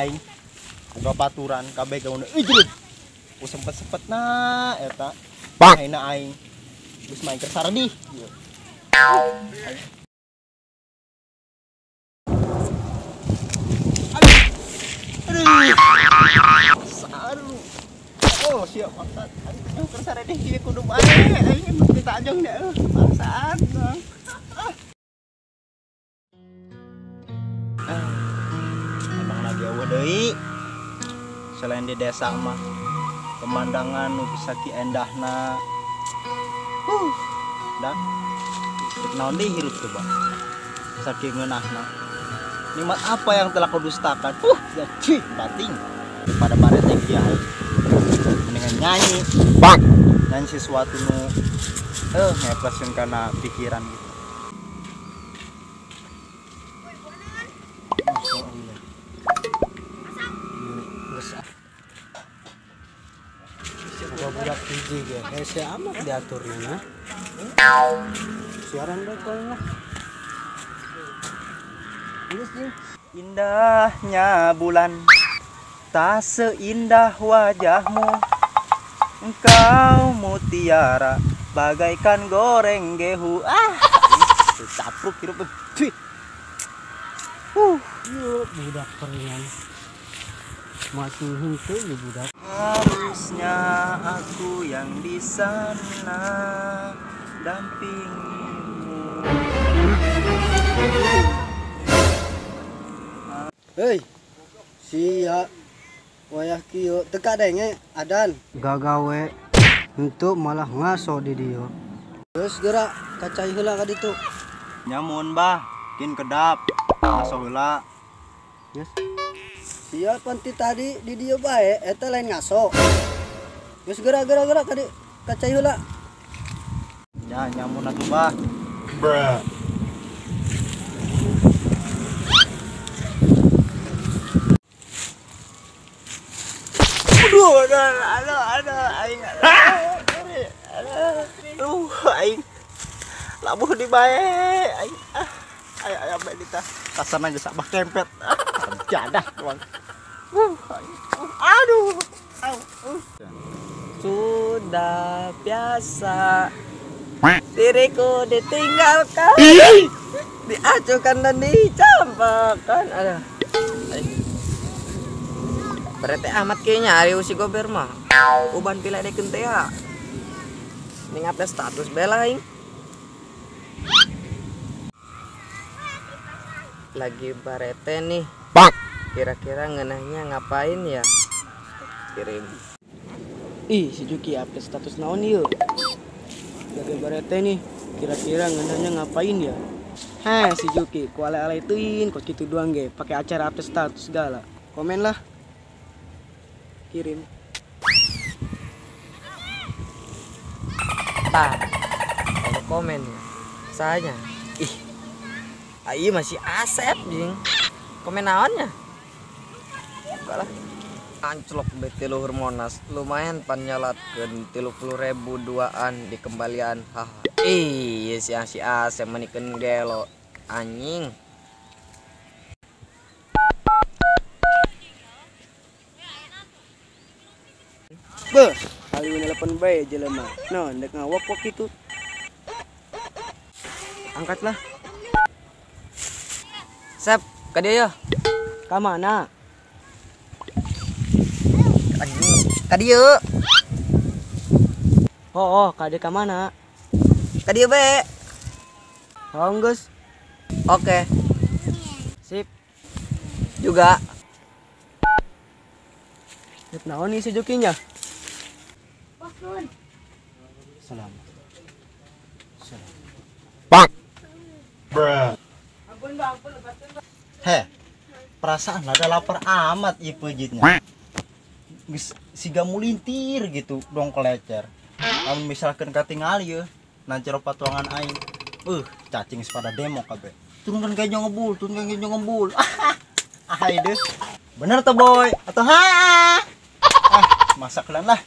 Aing boga baturan kabeh gauna euy. Ku sempet-sempetna eta. Ayeuna aing geus main keur saredih. Aduh. Oh, siap bangsat. Aing keur saredih kieu kudu bae. Aing ditajong nya bangsat. Emang lagi eueuh deui. Selain di desa mah pemandangan nu bisa ki endahna. Dah. Naon deui hirup tuh, Bang. Saking ngeunahna. Nikmat apa yang telah kau dustakan? Ya cuy, bating. Pada barete kieu. Mendingan nyanyi. Bang. Nyanyi sesuatu nu ngeplesin kana pikiran gitu. Budak hiji ge hese amat diaturna nah. Siaran bae lah. Indahnya bulan tak seindah wajahmu, engkau mutiara bagaikan goreng gehu. Ah, capruk hirup. Budak peringan masih henteu ieu budak. Harusnya aku yang di sana dampingimu. Hei, sia wayah kieu teu kadenge adan. Gagawe henteu malah ngaso di dieu. Geus geura kacai heula ka ditu. Nyamun bah, kin kedap ngaso heula. Geus. Sia panti tadi di dieu bae eta lain ngaso. Geus geura-geura geura ka kacai heula. Ya nyamun atuh bah. Bruh. Aduh, aduh, aduh, aing. Aduh, aing. Labuh di bae, aing. Ayo, ayo, bae dita. Kasarna geus abah kempet. Jadah, doang. Aduh. Sudah biasa diriku ditinggalkan, diacuhkan dan dicampakkan. Aduh. Berarti amat kayaknya hari usi gober mah. Uban pilih deh kente ya. Ini ngupdate status bela aing. Lagi barete nih. Kira-kira ngenahnya ngapain ya? Kirim. Ih, si Juki update status naon ieu? Lagi barete nih. Kira-kira ngenahnya ngapain ya? Heh, si Juki, ku ale-ale teuing kok kitu doang ge, pakai acara update status segala. Komen lah. Kirim. Tah, kalau komen ya. Sayanya. Ih. Ai masih asep jing. Komen naonnya? Buka lah. Anclok bete luhur Monas. Lumayan pan nyalatkeun 30.000 duaan di kembalian. Haha. Ih, si asep menikeun gelo. Anjing. Beuh, kali nelpon bae jelema. Naon dek ngawok-wok kitu. Angkatlah. Sep, ka dieu ya. Ka mana? Ka dieu. Oh, ka dieu ka mana? Ka dieu bae. Oh, geus. Oke. Sip. Juga. Dek naon nih si Jukinya? Salam. Salam. Bang. Bruh. Heh. Perasaan ada lapar amat ieu peujitnya. Geus siga mulintir gitu dong kelecer. Lamun misalkan katingali yeuh, nanti patuangan aing. Cacing pada demo kabeh. Turunkan kejo ngebul, turunkan kejo ngebul. Ah, deh. Bener tuh boy atau ha? Ah, masak lah.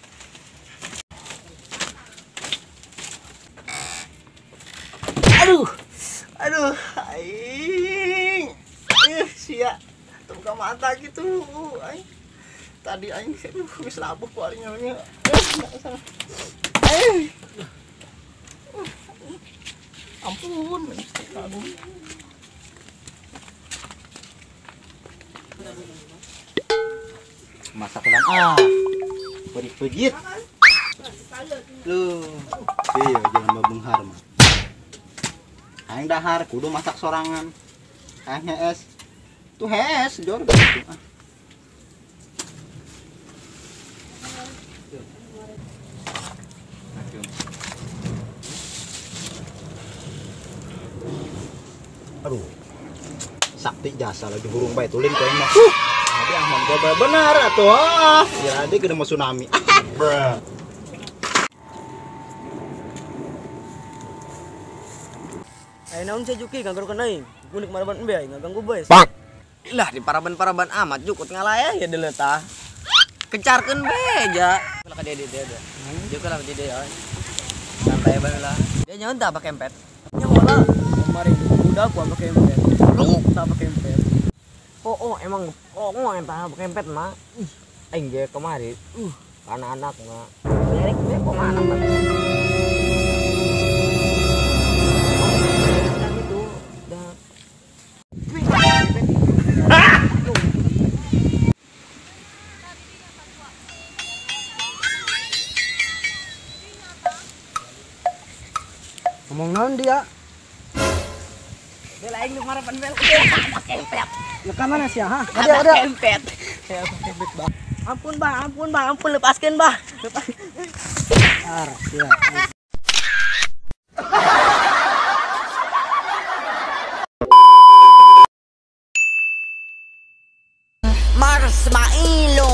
Aduh, aduh, aing, sia, tunggu Buka mata gitu aing. Tadi aing geus labuh ku aing nya. Ampun, ampun. Masak ulang ah. Perih-pejit. Loh, iya jangan bebenghar mah. Aing dahar kudu masak sorangan. Aing hees. Tuh hees jor gitu ah. Aduh. Sakti jasa lagi burung bae tulin kowe mah. Adi Ahmad gua benar atuh. Ah, ya adi gede mau tsunami. Bruh. Ayo naon si Juki ganggu aing. Gunik maraban embe aing ngaganggu bae. Lah di paraban-paraban amat jukut ngalah ya deuleu tah. Kecarkeun be ja. Lah ka dia dia dia. Juk lah dia dia. Santai bae lah. Dia nyaun tah pakai empet. Nyaho lah. Kemarin udah gua pakai empet. Lu tak pakai empet. Oh, emang oh entah pakai empet mah. Ih, aing ge kemarin. Anak-anak mah. Derek be kumaha mah. Itu dah. Ngomong naon dia? Bel aing nu marapan bel. Pakai empet. Ya ka mana sia ha? Ada ada. Empet. Saya pakai empet, Bah. Ampun, Bah, ampun, Bah, ampun lepaskeun, Bah. Lepas. Ar, sia. Mars Mailo.